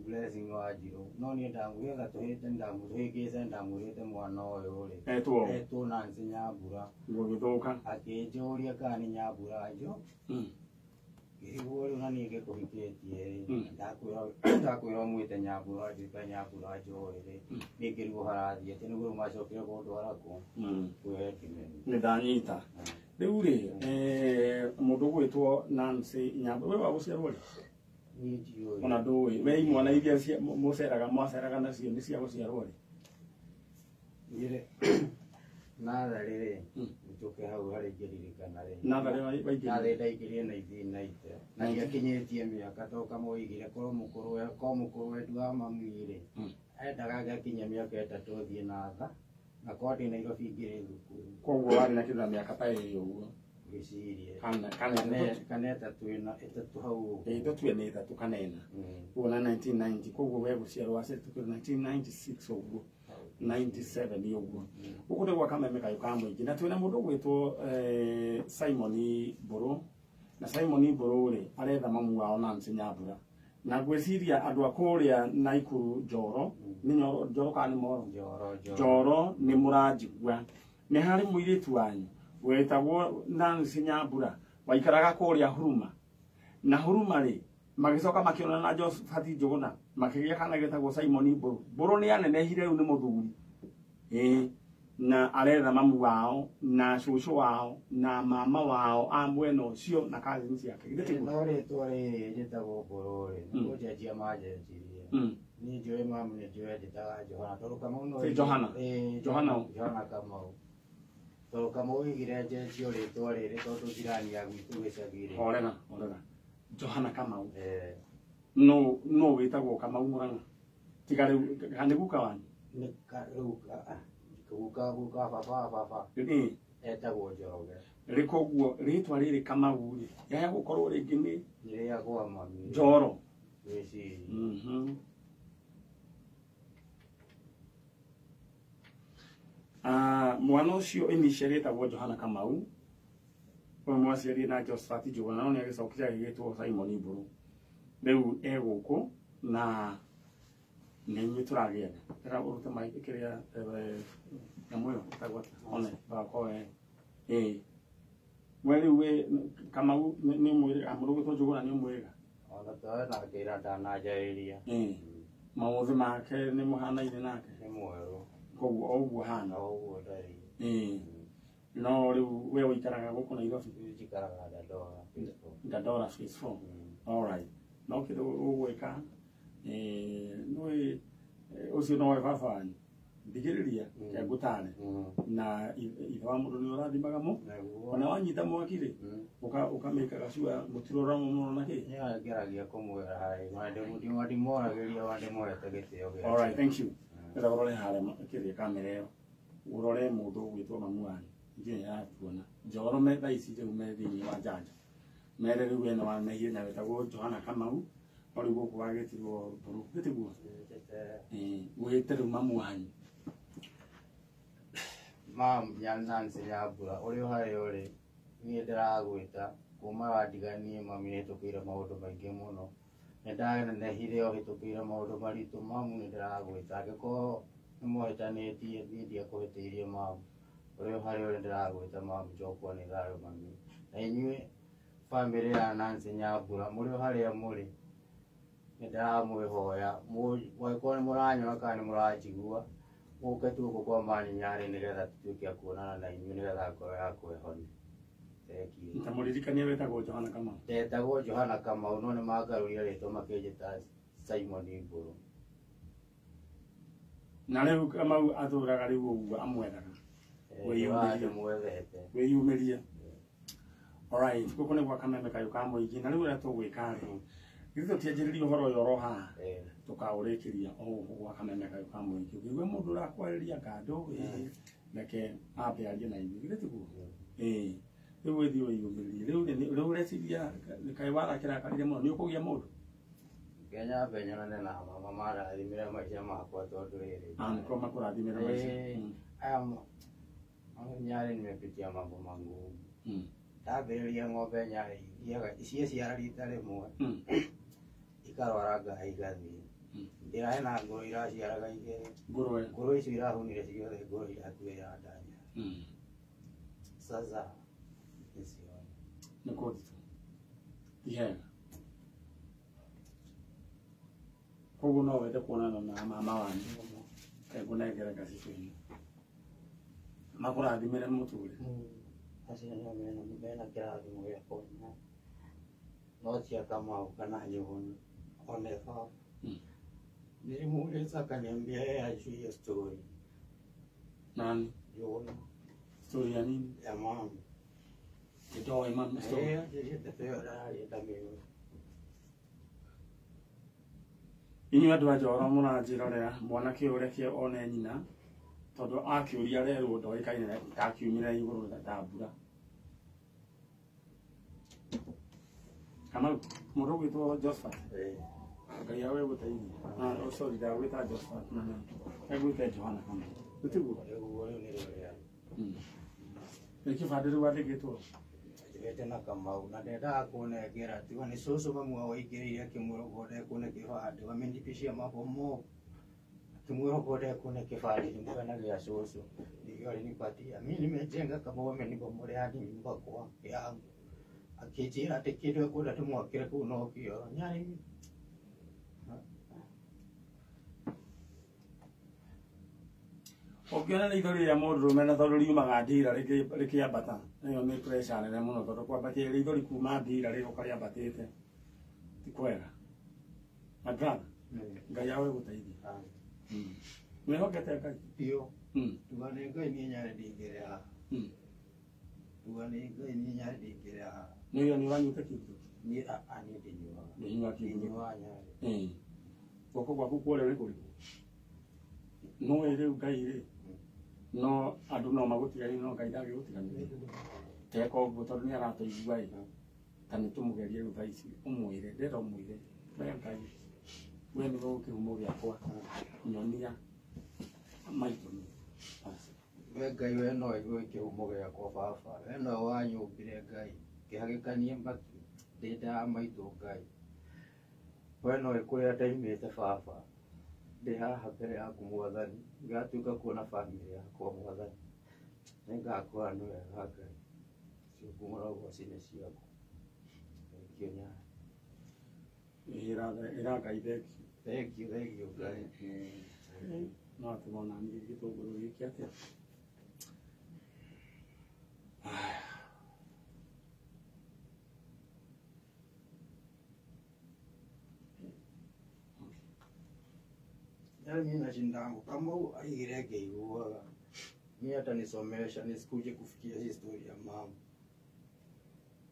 Blessing wa Njirũ. No niĩ ndamwĩra tũhĩte ndamũhĩngĩce ndamwĩrĩte mwana ũyũ rĩ. Etwo ũũ. Etwo Nancy Nyambura. Gũgĩthũka. Akĩnjũria kana nĩ Nyambura njo. Mm. Ngĩrigwo rĩu na niĩ ngĩkũhikĩtie rĩ. Mm. Ndakwĩra ũmwĩte Nyambura nduĩka Nyambura njũĩ rĩ. Niĩ ngĩrigwo harathiĩ atĩa nĩguo rĩu macokire kũndwara kũ? Mm. Kwĩ headman. Nĩ ndanyita. Rĩu rĩ, mũndũ ũgwĩtwo Nancy Nyambura, we wa gũciarwo rĩ? Niĩ ndiũĩ. Ona ndũĩ. We imwana iria mũceraga, mwaceraga nacio nĩ cia gũciarwo rĩ? Niĩ natharĩ rĩ, Mm. njũke hau harĩa ingĩririkana rĩ. Natharĩ waingĩrire? Natharĩ ndaingĩrire 1990. Na ndiakinyĩtie mĩaka tondũ kamũigire korwo mũkũrũ wetu wa mami rĩ, Mm. endaga ngakinyia mĩaka 3 thiĩ natha, na korwo ndĩ Nairobi ngĩrĩ thukuru. Koguo warĩ na kĩndũ na mĩaka ta ĩrĩ ũguo. Ngwĩciria. Kana Kana ĩtatũ ĩna, ĩtatũ hau ũguo. Ĩĩ, tũtue nĩ ĩtatũ kana ĩna. Mm. Koguo na 1990, koguo we gũciarwo waciarĩtwo 1996 ũguo. 97 ũguo. Gũkũ nĩ gwa kameme kayũ ka mũingĩ na twĩna mũndũ ũgwĩtwo Simon Mbũrũ. Na Simon Mbũrũ rĩ, aretha mamu wao Nancy Nyambura. Na ngwĩciria andũ a kũrĩa Naikuru Njoro, nĩ Njoro kana nĩ Moro? Njoro, Njoro. Njoro nĩ mũranjigua. Nĩ harĩ mũirĩtu wanyu wetagwo Nancy Nyambura waikaraga kũrĩa Huruma. Na Huruma rĩ, Magĩcoka makĩonana na Josephat Njũgũna makĩgĩa kana getagwo Simon Mbũrũ. Mbũrũ nĩ anenehire rĩu nĩ mũthuri. Na aretha mamu wao na cũcũ wao na mama wao a mwena ũcio na cousin ciake. Githĩ tiguo? No rĩtwa rĩrĩ njĩtagwo Mbũrũ rĩ, nĩ kũnjenjia manjenjirie. Niĩ njũĩ mamu nĩ njũĩ anjĩtaga Johana tondũ Kamau no Johana. Johana. Johana Kamau. Tondũ Kamau oigire njenjio rĩtwa rĩrĩ tondũ jirani ya gwitũ gĩcagi rĩ. Horera, horera. Johana Kamau. No no wĩtagwo Kamau Murang'a. Tiga rĩu kana nĩ guka wanyu? Nĩ rĩu guka guka baba baba. Etagwo Njoroge. Rĩ koguo rĩtwa rĩrĩ Kamau rĩ yaya gũkorwo rĩngĩ nĩ rĩrĩa kwa mami. Njoro. Wĩcirie. Mwana ũcio initially etagwo Johana Kamau. Ũyũ mwaciarire na Josephat Njũgũna no nĩ agĩcokire agĩgĩtwo Simon Mbũrũ. Rĩu e gũkũ na nĩ inyuĩ tũragĩetha. Reka ũrute mic kĩrĩa nyamũ ĩyo ĩtagwo atĩa? One ndagakorwo we. We rĩu wĩ Kamau nĩ ũmwĩrĩga mũndũ ũgwĩtwo Njũgũna nĩ ũmwĩrĩga? Ona toe nake ira ndananjarĩria. Maũthĩ make nĩ mũhanaine nake? Nĩ mwerũ. Koguo o ũguo hana? O ũguo ndarĩ. No rĩu we ũikaraga gũkũ Nairobi? Njikaraga Dandora phase 4. Dandora phase 4. All right. No kĩndũ ũgwĩka nĩ ũcio nowe baba wanyu. Thikĩrĩria ke ngũtare. Na ithe wa mũndũ nĩ ũrathimaga mũ. Ona wanyita mwaki rĩ, ũkamĩkaga cua mũtirora mũno na kĩ? Nĩ ngeragia kũmwĩra harĩ, ndimoragĩria wa ndĩmũhete gĩtĩo gĩake. All right, thank you. Ndĩrenda ũrore harĩa kĩrĩa kamera ĩyo. Ũrore mũndũ ũgwĩtwo mamu wanyu. Nginya yatuona. Njoro me thaa ici rĩu me thĩinĩ wa njanjo. Mere rĩu we nĩ wanehire na wĩtagwo Johana Kamau. No rĩu gũkũ wagĩtirwo Mbũrũ. Githĩ tiguo? Wĩte rĩu mamu wanyu. Mam Nancy Nyambura ũrĩ o harĩa ũrĩ niĩ ndĩragwĩta kuma wandiganie mami nĩhĩtũkĩire maũndũ maingĩ mũno. Nĩ ndanenehire ũhĩtũkĩire maũndũ maritũ mamu nĩ ndĩragwĩta angĩkorwo nĩ mũhĩtanĩtie niĩ ndiakũhĩtĩirie mamu. Ũrĩ o harĩa ũrĩ ndĩragwĩta mamu njokwo nĩ thayũ mami. Na inyuĩ bamĩrĩ ya Nancy Nyambura mũrĩ o harĩa mũrĩ nĩ ndĩramwĩhoya mwangĩkorwo nĩ mũranyona kana nĩ mũranjigua mũke tu gũkũ kwa Mani Nyarĩ nĩgetha tũtuĩke a kuonana na inyuĩ nĩgetha ngoro yakwa ĩhone. Thengiũ. Ta mũririkanie wĩtagwo Johana Kamau. Ndetagwo Johana Kamau no nĩ mangarũrire rĩtwa makĩnjĩta Simon Mbũrũ. Na rĩu Kamau atũraga rĩu ũguo amwethaga. Wĩyumĩrie. Wĩyumĩrie. Alright, gũkũ nĩ gwa Kameme Kayũ ka mũingĩ na rĩu ũrĩa tũgwĩka rĩ githĩ tũtianjĩrĩria ũhoro ũyũ oro haha tũkaũrĩkĩria o gũkũ gwa Kameme Kayũ ka mũingĩ. Ũkĩigua mũndũ ũrakwarĩria kando reke ambe arie na ithuĩ githĩ tiguo? Rĩu wĩthiĩ wĩyumĩrie. Rĩu ũreciria kaĩ warakĩrakarire mũno nĩ ũkũgĩa mũndũ? Kenya ambe nyonane na mama marathimĩre maica makwa tondũ rĩrĩ. Nĩkuo makũrathimĩre maica. Aya Nyarĩ nimepitia mambo magumu. Ndambĩrĩria ng'ombe Nyarĩ ithiaga ciaciara rita rĩmwe ikarwara ngahi igathiĩ. Ndĩrahe na ngũrũ iraciaraga igĩrĩ. Ngũrwe. Ngũrũ icio irahunire ciothe ngũrũ irakuĩra nda Nyarĩ. Sasa nĩcio. Nĩ kũnditũ. Ti hega. Koguo no wende kuonana na mama wanyu. Ngũnengere gacibũ ĩno. Makũrathimĩre mũtũrĩre. Acio nĩo mena kĩrathimo gĩakwa. No cia Kamau kana Njũgũna one baba. Nilimuuliza akaniambia yeye hajui hiyo story. Nani? Njũgũna. Story ya nini? Ya mama. Ndoĩ mama story. Ndeto ĩyo ndararia ndamĩũĩ. Inyuĩ andũ a Njoro mũranjĩrorera mwanake ũyũ reke one nyina tondũ akĩũria rerwo ndoĩkaine ndakiumire igũrũ ta mbura. Kamau, mũndũ ũgwĩtwo Josephat. Ngai awe gũteithia. Sorry, ndagwĩta Josephat na egwĩte Johana Kamau. Gĩtiguo? Nĩguo rĩu nĩrĩo rĩa. Nĩ kĩbandĩ rĩu wandĩkĩtwo? Njĩrĩte na Kamau na ndendaga kũnengera tiga nĩ cũcũ mamu wao waingĩrĩire akĩmwĩra ũguo ndekũne kĩbandĩ wamenipishia mabomo akĩmwĩra ũguo ndekũne kĩbandĩ nĩmwĩra na gĩa cũcũ ndivyo alinipatia mimi nimejenga Kamau amenibomolea hadi nyumba kwa yangu Akĩnjĩra atĩ kĩndũ ekwenda tũmwakĩre kũu no kĩoro. Nyarĩ Ũngĩona rĩitho rĩrĩa mũndũrũme na tondũ riumaga ndira rĩkĩambata, ĩyo nĩ pressure nene mũno tondũ kwambatia rĩitho rĩkuma ndira rĩgoka rĩambatĩte ti kwega. My brother, Ngai awe gũteithia. Wĩhokete Ngai? Biũ. Tuga nĩ Ngai niĩ Nyarĩ ndingĩrĩ haha. Tuga nĩ Ngai niĩ Nyarĩ ndingĩrĩ haha. Nĩyo nĩ ũranyuĩte kĩndũ? Niĩ niĩ ndinyuaga. Ndũnyuaga kĩndũ? Ndinyuaga Nyarĩ. Guoko gwaku kwa ũrĩo nĩ kũrĩkũ? No rĩu Ngai rĩ, no andũ no magũtiganĩrie no Ngai ndangĩgũtiganĩria. Teka ũguo tondũ nĩ aratũigua ĩ, ta nĩ tũmũgerie rĩu thaa ici, ũmwĩre, ndĩrenda ũmwĩre, we Ngai, we nĩwe kĩhumo gĩakwa, nyonia maitũ. We Ngai we no igue kĩhumo gĩakwa baba, we nowe wanyũmbire Ngai, ngĩhagĩkania matu ndĩ nda ya maitũ Ngai. We nowe kũrĩa ndaimĩte baba, ndĩ haha mbere yaku Mwathani, ngatuĩka kuona bamĩrĩ yakwa Mwathani. Nĩngakwĩra nĩ wega Ngai, ngumo na ũgoci nĩ ciaku. Thengiũ Nyarĩ. Ĩra Ngai thengiũ. Thengiũ, thengiũ Ngai. No atĩ ona niĩ gĩtũngũrũ gĩkĩ atĩa? Yaani mimi nashindangu kama aigire ngĩiguaga. Mimi hata nisomesha nisikuje kufikia hii story ya mama.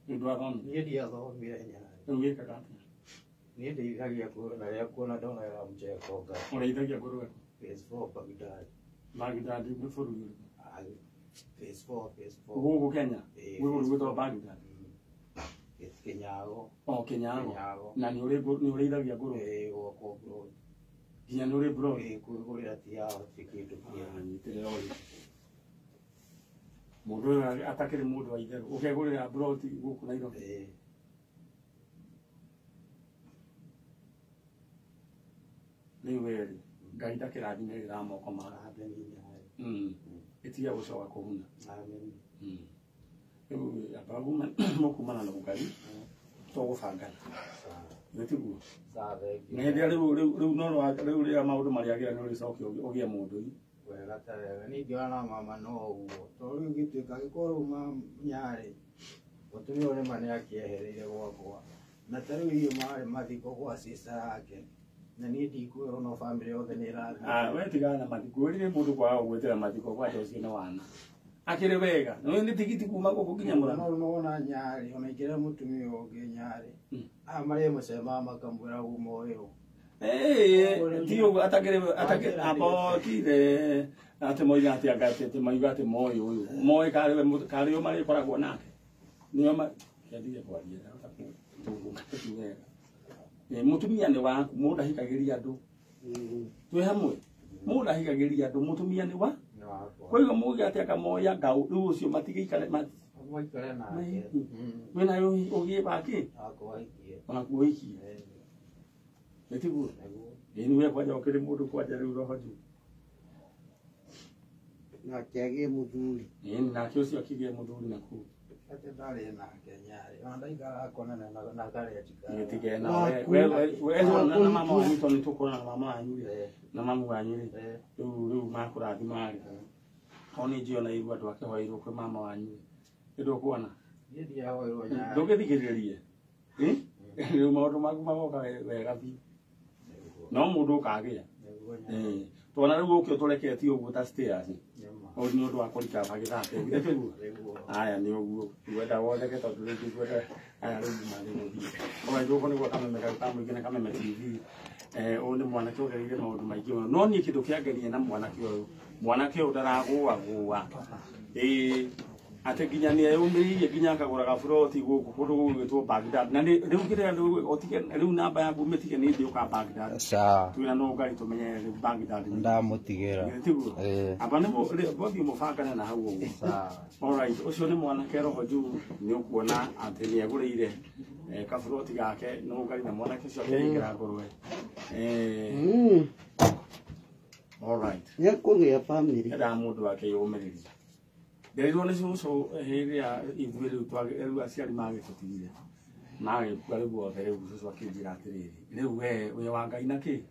Nĩ ndwathomire? Niĩ ndiathomire Nyarĩ. Rĩu wĩkaga atĩa? Niĩ ndeithagia na rĩrĩa kuona ndona wĩra mcheko Ngai. Ũrĩithagia ngũrũwe kũ? Phase 4 Baghdad. Baghdad nĩ bũrũri ũrĩkũ? Phase 4, phase 4. Gũkũ Kenya? Gwĩ bũrũri gwĩtagwo Baghdad? Kĩnyago. O Kĩnyago. Na nĩ ũrĩithagia ngũrũwe? Ĩĩ, gwakwa broad. Nginya nĩ ũrĩ broad? Ĩĩ, kwĩgũrĩra ti haha ti kĩndũ kĩega. Nyitĩrĩra ũyũ. Mũndũ ũyũ atakĩrĩ mũndũ wa itherũ, ũkegũrĩra broad gũkũ Nairobi? Ĩĩ. Rĩu we rĩ, Ngai ndakĩrathime wĩra wa moko maku. Amen. Ĩtige gũcoka kũhuna. Amen. Rĩu amba mũkumana na Ngai, tũgũbangana. Nĩ tiguo? Sawa, thengiũ. Na hĩndĩ ĩrĩa rĩu no rĩu rĩrĩa maũndũ marĩagĩra nĩ ũrĩcoke ũgĩe mũndũ. Wega ta wega. Niĩ ingĩona na mama no ũguo. Tondũ rĩu gĩtuĩka gĩkorwo rĩu Nyarĩ, mũtumia ũyũ nĩma nĩakĩehereire gwakwa. Na ta rĩu irio marĩ mathiko gwa sister yake. Na niĩ ndikwĩrwo no bamĩrĩ yothe nĩ ĩrathiĩ. We tigana na mathiko. Wĩrire mũndũ kwaga gũgwĩtĩra mathiko kwanja ũcio nĩ wana. Akĩrĩ wega. Nĩ nĩ tigiti kuma gũkũ nginya Mũrang'a. No nona Nyarĩ, ona ingĩra mũtumia ũngĩ Nyarĩ. Aya marĩ mũcema makamwĩra uma ũyũ. Ti ũguo atakĩrĩ atakĩrĩ abokire atĩ moiga atĩ anga atĩ moiga atĩ moĩ ũyũ. Moĩ karĩ o marĩkoragwo nake. Nĩo kĩandige kwaria ti wega. Mũtumia nĩ waku, mũndũ ahikagĩria andũ. Twĩ hamwe. Mũndũ ahikagĩria andũ, mũtumia nĩ wa? Koguo muge atĩ akamoya ngau rĩu ũcio matigĩikare maikare nake. Wĩna ũgĩe wake? Wakwa ũhikie. Waku ũhikie. Nĩ tiguo? Ĩĩ nĩ we kwanja ũkĩrĩ mũndũ kwanja rĩu roho juu. Nake agĩe mũthuri. Ĩĩ nake ũcio akĩgĩe mũthuri nakũu. Atĩ ndarĩ nake Nyarĩ. Ona ndaikara konana na karĩa njikaraga. Gĩtige na we na mama wanyu tondũ nĩ tũkũrana na mama wanyu rĩ. Na mamu wanyu rĩ. Rĩu makũrathima rĩ. O nĩ njũĩ ona igua andũ akĩhoeirwo kwĩ mama wanyu rĩ. Nĩ ndũkuona? Niĩ ndiahoeirwo Nyarĩ. Ndũgĩthikĩrĩrie. Rĩu maũndũ maku magoka wega biũ. No mũndũ ũkagĩa. Twana rĩu ũkĩ ũtũreketie ũguo ta stairs. Ũyũ nĩ ũndũ wa kũrikaba gĩthake. Githĩ tiguo? Aya nĩ ũguo. Ngwenda wotheke tondũ rĩu ngwenda aya rĩu marĩ gũthiĩ. Alright, gũkũ nĩguo Kameme ka mũingĩ na Kameme TV. Ũyũ nĩ mwanake ũgereire maũndũ maingĩ mũno. No niĩ kĩndũ kĩangenia na mwanake ũyũ. Mwanake ũyũ ndaragũagũa. Atĩ nginya nĩ eyũmĩrĩirie nginya akagũra gaburoti gũkũ kũndũ gũgwĩtwo Baghdad. Na rĩu kĩrĩa ũtige rĩu namba yaku mĩtige nĩ ndĩ ũka Baghdad. Sawa. Twĩna no Ngai tũmenyere rĩu Baghdad. Ndamũtigĩra. Tiguo? Amba nĩ mũthiĩ mũbangane na hau ũguo. Sawa. Alright, ũcio nĩ mwanake roho juu nĩ ũkuona atĩ nĩ egũrĩire kaburoti gake no Ngai na mwanake ũcio akĩingĩra ngũrwe. Alright. Nĩ ekũgĩa bamĩrĩ. Endaga mũndũ akeyũmĩrĩria. Nderirwo nĩ cũcũ hĩndĩ ĩrĩa ithuĩ rĩu rĩu aciari magĩtũtigire magĩkua rĩu othe rĩu cũcũ akĩnjĩra atĩrĩrĩ rĩu we wĩ wa Ngai na kĩ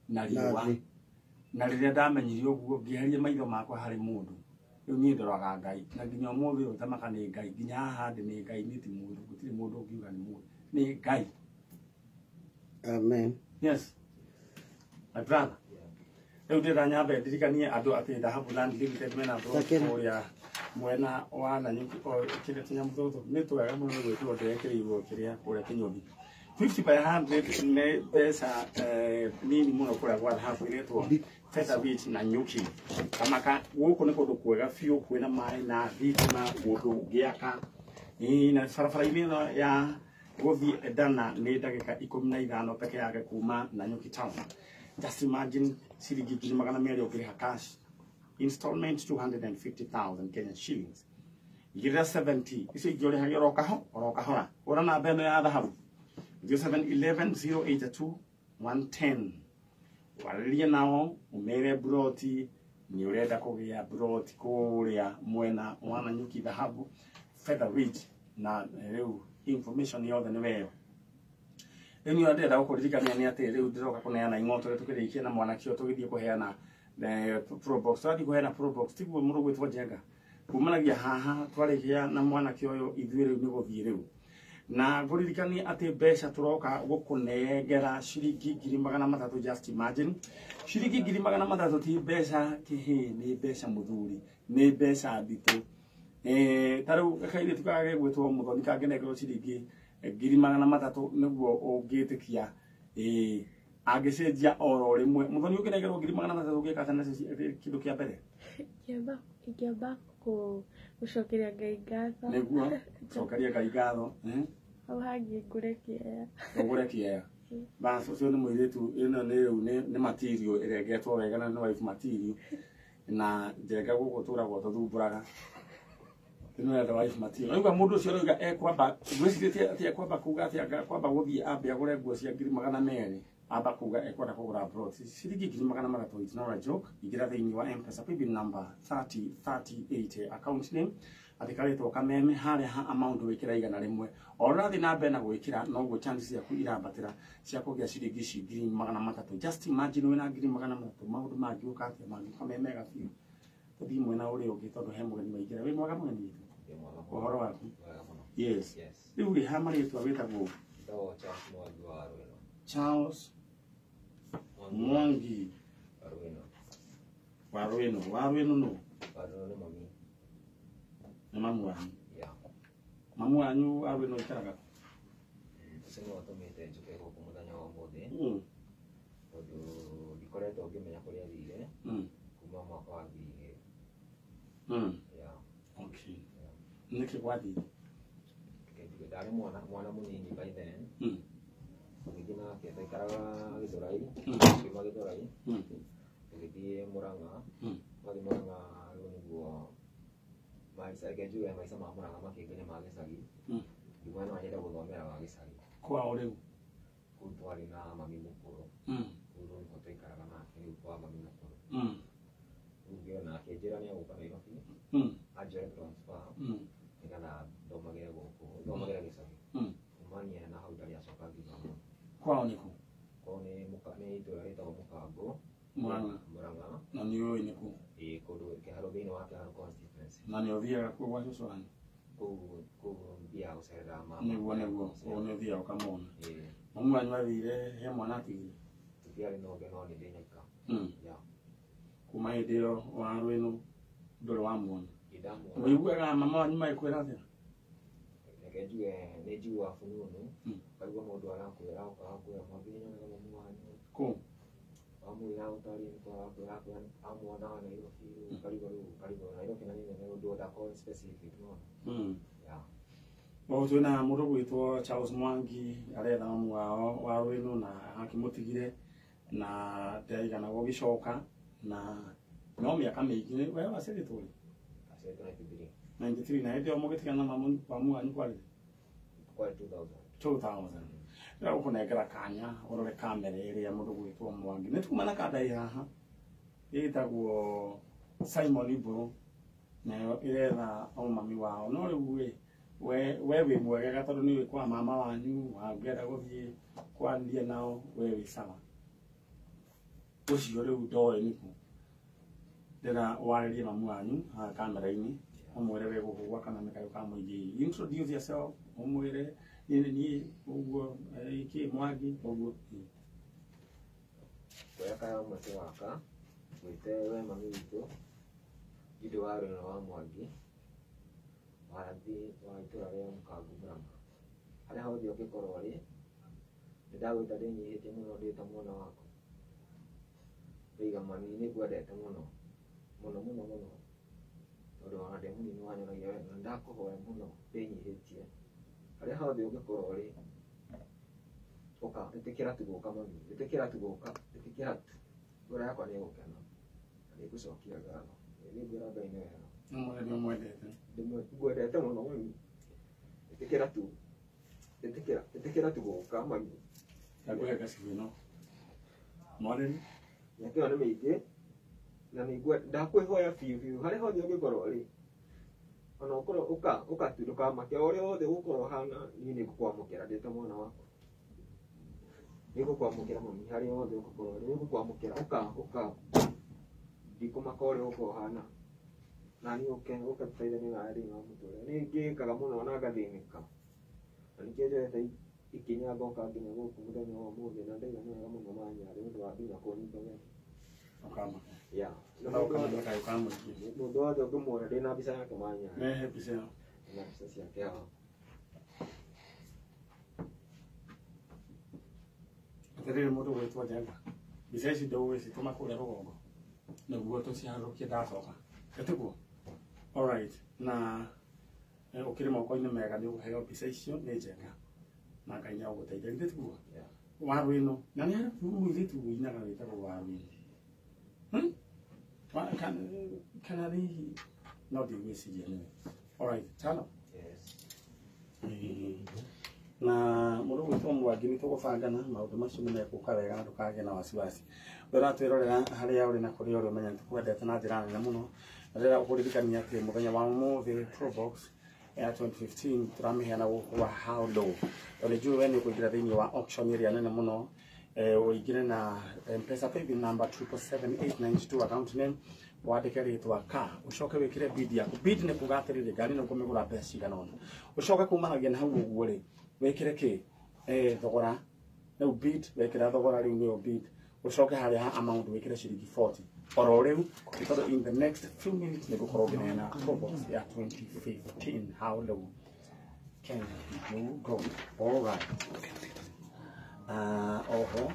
na riũa na rĩrĩa ndamenyire ũguo ngĩeheria maitho makwa harĩ mũndũ rĩu niĩ ndoraga Ngai na nginya ũmũthĩ ũyũ tamaka nĩ Ngai nginya haha ndĩ nĩ Ngai niĩ ti mũndũ gũtirĩ mũndũ ũngiuga nĩ mũndũ nĩ Ngai. Amen. Yes my brother. Rĩu ndĩrenda nyambe ndirikanie andũ atĩ Dhahabu Land Limited mena kũrĩa mwena wa Nanyuki kĩrĩa tũnyamũ tũtũ nĩ twega mũno nĩ gwĩtwo ndĩrekĩrĩirwo kĩrĩa kũrĩa Kĩnyũthi 50 by 100 nĩ mbeca nini mũno kũrĩa gwa Dhahabu ĩretwo Feather Beach Nanyuki. Kamaka gũkũ nĩ kũndũ kwega biũ kwĩna maĩ na thitima kũndũ ũngĩaka na barabara-inĩ ĩno ya gũthiĩ Edana nĩ ndagĩka 15 peke yake kuma Nanyuki town. Just imagine ciringi 200,000 ũngĩrĩha cash installment 250,000 Kenyan shillings. Igĩrĩra 70 icio ingĩ ũrĩhagia oro kahora. Ũra namba ĩno ya Dhahabu 0711 082 110. Warĩrie nao umere broti nĩ ũrenda kũgĩa broti kũrĩa mwena wa Nanyuki Dhahabu Feather Ridge na rĩu information yothe nĩ weyo. Rĩu niĩ ndĩrenda gũkũririkania nĩ atĩ rĩu ndĩroka kũneana ing'oto rĩrĩa tũkĩrĩkia na mwanake ũyũ tũgĩthiĩ kũheana Probox. Tũrathiĩ kũheana Probox tiguo mũndũ ũgwĩtwo Njenga kumanagia haha twarĩkia na mwanake ũyũ ithuĩ rĩu nĩ gũthiĩ rĩu na ngũririkanie atĩ mbeca tũroka gũkũnengera ciringi 300,000. Just imagine ciringi 300,000 ti mbeca kĩhĩ nĩ mbeca mũthuri nĩ mbeca nditũ. Ta rĩu kairĩtu kagegwĩtwo Mũthoni kangĩnengerwo ciringi 300,000 nĩguo ũngĩtĩkia angĩcenjia oro rĩmwe. Mũthoni ũngĩnengerwo 300,000 ũngĩka atĩa nacio kĩndũ kĩa mbere? Ingĩamba gũcokeria Ngai ngatho. Nĩguo cokeria Ngai ngatho. Hau hangĩ ngũre kĩea. Ũgũre kĩea. Bas ũcio nĩ mũirĩtu ĩno nĩ rĩu nĩ material ĩrengetwo wega na nĩ wife material na Njenga gũkũ tũragwo tũthumbũraga. Ĩno ya wife material. Rĩu mũndũ ũcio rĩu ekwamba gwĩcirĩtie atĩ ekwamba kuga atĩ kwamba gũthiĩ ambe agũre nguo cia 200,000 amba kuga ekwenda kũgũra brot ciringi 300,000. It's not a joke. Ingĩra thĩinĩ wa M-Pesa paybill number 303080 account name andĩka rĩtwa Kameme harĩa ha amount wĩkĩra 100. O ũrathiĩ na mbere na gwĩkĩra noguo chance ciaku irambatĩra cia kũgĩa ciringi ici 300,000. Just imagine wĩna 300,000 maũndũ mangĩũka atĩa mangĩũka me mega biũ. Tũthiĩ mwena ũrĩa ũngĩ tondũ he mũgeni waingĩra. Wĩ mwega mũgeni witũ? Ũhoro waku? Yes. Rĩu rĩ ha marĩtwa wĩtagwo? Charles Mwangi wa Rwĩno. Wa Rwĩno nũ? Nĩ mamu wanyu? Mamu wanyu wa Rwĩno aikaraga kũ? Ũcio nĩwe ũtũmĩte njũke gũkũ mũthenya wa ũmũthĩ tondũ ndikoretwo ngĩmenya kũrĩa athire kuma mwaka wa 2000. Okay. Nĩkĩ gwathire? Ndarĩ mwana mũnini by then. Tũgĩthiĩ nake twaikaraga Gĩthũrai, tukiuma Gĩthũrai tũgĩthiĩ Mũrang'a. Twathiĩ Mũrang'a rĩu nĩguo maica reke njuge maica ma Mũrang'a makĩngenia ma gĩcagi. Ngiuga no nyende gũthomera wa gĩcagi. Kwao rĩu? Kũu twarĩ na mami mũkũrũ. Kũu rĩu nĩkuo twaikaraga nake rĩu kwa mami mũkũrũ. Rĩu ngĩona akĩnjĩra nĩ egũka Nairobi anjoe transfer nĩgetha thomagĩre gũkũ thomagĩre gĩcagi. Kumania na hau ndarĩ acoka ngĩthoma. Kwao nĩ kũ? Kwao nĩ itũũra rĩtagwo Mũkango. Mũrang'a. Mũrang'a. Na nĩ ũĩ nĩ kũ? Ĩĩ kũndũ Kĩharũ thĩinĩ wa Kĩharũ constituency. Na nĩ ũthiaga kuo gwa cũcũ wanyu? Kũu thiaga gũcerera mama. Nĩguo nĩguo kũu nĩ ũthiaga ũkamona. Mamu wanyu athire he mwana atigire? Tũtiarĩ na ũngĩ no nĩ ndĩ nyoika. Kuma hĩndĩ ĩyo wa Rwĩno ndũrĩ wamuona? Ũiguaga mama wanyu magĩkwĩra atĩa? Reke njuge nĩ njiguaga fununu ũkaigua mũndũ arakwĩra ũkakwĩra Mwangi nĩnyonaga mamu wanyu. Kũ? Wamwĩra ũtarĩ nĩkũ arakwĩra amuonaga Nairobi rĩu ũkarigwo rĩu ũkarigwo Nairobi na nĩ nene ũndũ ũtakorwo specific nĩwona. O twĩna mũndũ ũgwĩtwo Charles Mwangi aretha mamu wao wa Rwĩno na akĩmũtigire na ndaigana gũgĩcoka na no mĩaka mĩingĩ. We waciarĩtwo rĩ? Aciarĩtwo 93. 93 na hĩndĩ ĩyo mũgĩtigana na mamu wanyu kwarĩ? Kwarĩ 2000. 2000. Ndĩrenda gũkũnengera kanya ũrore kamera ĩrĩa mũndũ ũgwĩtwo Mwangi. Nĩ tuma na kanda ĩ haha ĩtagwo Simon Iburu. Nayo iretha o mami wao no rĩu ĩ we wĩ mwegega tondũ nĩ ũĩ kwa mama wanyu wangĩenda gũthiĩ kwaria nao we wĩ sawa. Ũcio rĩu ndoĩ nĩkũ ndĩra warĩrie mamu wanyu haha kamera-inĩ ũmwĩre we gũkũ gwa Kameme Kayũ ka Mũingĩ. Introduce yourself ũmwĩre niĩ nĩ niĩ ũguo kĩ Mwangi ũguo. Kuoya kaya mũtĩ waka mwĩte we mami witũ Jude wa Rwĩno wa Mwangi wathi wa itũra rĩa Mũkangu Mũrang'a harĩa hothe ũngĩkorwo ũrĩ nĩndagwĩta ndĩnyihĩtie mũno ndĩ ta mwana waku ndaiga mami nĩngwendete mũno mũno mũno mũno tondũ ona ndĩ mũnini wanyonagia wendo na nĩndakũhoya mũno ndĩnyihĩtie harĩa hothe ũngĩkorwo ũrĩ ũka ĩtĩkĩra tu gũka mami ĩtĩkĩra tu gũka ĩtĩkĩra tu ngoro yakwa nĩĩgũkena na nĩngũcokia ngatho nĩngwĩra Ngai nĩ wega. Ũmwĩre nĩ ũmwendete. Ngwendete mũno mami ĩtĩkĩra tu ĩtĩkĩra ĩtĩkĩra tu gũka mami. Ngakũhe gacigo ĩno mwarĩri mĩaka ĩyo nĩ mĩingĩ na ndakwĩhoya biũ biũ harĩa hothe ũngĩkorwo ũrĩ ona ũkorwo ũka ũka tu ndũkamake o ũrĩa wothe ũgũkorwo ũhana niĩ nĩngũkwamũkĩra ndĩ ta mwana waku nĩngũkwamũkĩra mami harĩa hothe ũgũkorwo ũrĩ nĩngũkwamũkĩra ũka ũka ndikũmaka ũrĩa ũgũkorwo ũhana na niĩ ũke ũke tũteithanie nawe thĩinĩ wa mũtũrĩre. Nĩ ngĩkaga mũno na ngathĩnĩka na nĩkĩo njoete ikinya ngoka nginya gũkũ mũthenya wa ũmũthĩ na ndaiga nĩ wega mũno manyarĩ nĩ ũndũ wa nginya kũnyita ũgeni. Ũkamake. Yeah. Na Na Kameme Kayũ ka Mũingĩ. Mũndũ wothe ũngĩmuona ndĩ na mbica yake manyarĩ. Rehe mbica ĩyo. Na mbica ciake haha. Atĩrĩrĩ mũndũ ũgwĩtwo Njenga mbica ici ndũgũgĩcitũma kũrĩa rũgongo nĩguo tũciharũrũkie ndacoka ĩtiguo. Alright, na ũkĩrĩ moko-inĩ mega nĩ ũkũheo mbica icio nĩ Njenga na Ngai nĩ agũgũteithia githĩ tiguo? Waru ĩno na nĩ harĩ mũirĩtu ũinaga wĩtagwo waru ĩno kana hihi no ndigwĩciria nĩwe. Alright, tano. Yes. Na mũndũ ũgwĩtwo Mwangi nĩ tũgũbangana maũndũ macio nĩ mekũka wega na ndũkagĩe na wasiwasi. We ũratwĩrorera harĩa ũrĩ na kũrĩa ũrĩ ũmenye nĩ tũkwendete na njĩra nene mũno na ndĩrenda gũkũririkania atĩ mũthenya wa ũmũthĩ Probox ya 2015 tũramĩheana gũkũ kwa How Low tondũ nĩ njũĩ we nĩ ũkũingĩra thĩinĩ wa auction ĩrĩa nene mũno ũingĩre na M-Pesa paybill number 777892 account name wandĩke rĩtwa ka ũcoke wĩkĩre bid yaku. Bid nĩ kuga atĩrĩrĩ ngari nĩ ũkũmĩgũra mbeca cigana ũna ũcoke kumanagia na hau ũguo rĩ wĩkĩre kĩ thogora rĩu bid wekĩra thogora rĩu nĩyo bid ũcoke harĩa ha amount wĩkĩre ciringi 40 oro rĩu nĩ tondũ in the next few minutes nĩ ngũkorwo ngĩneana Probox ya 2015. How low can you go? All right. Oho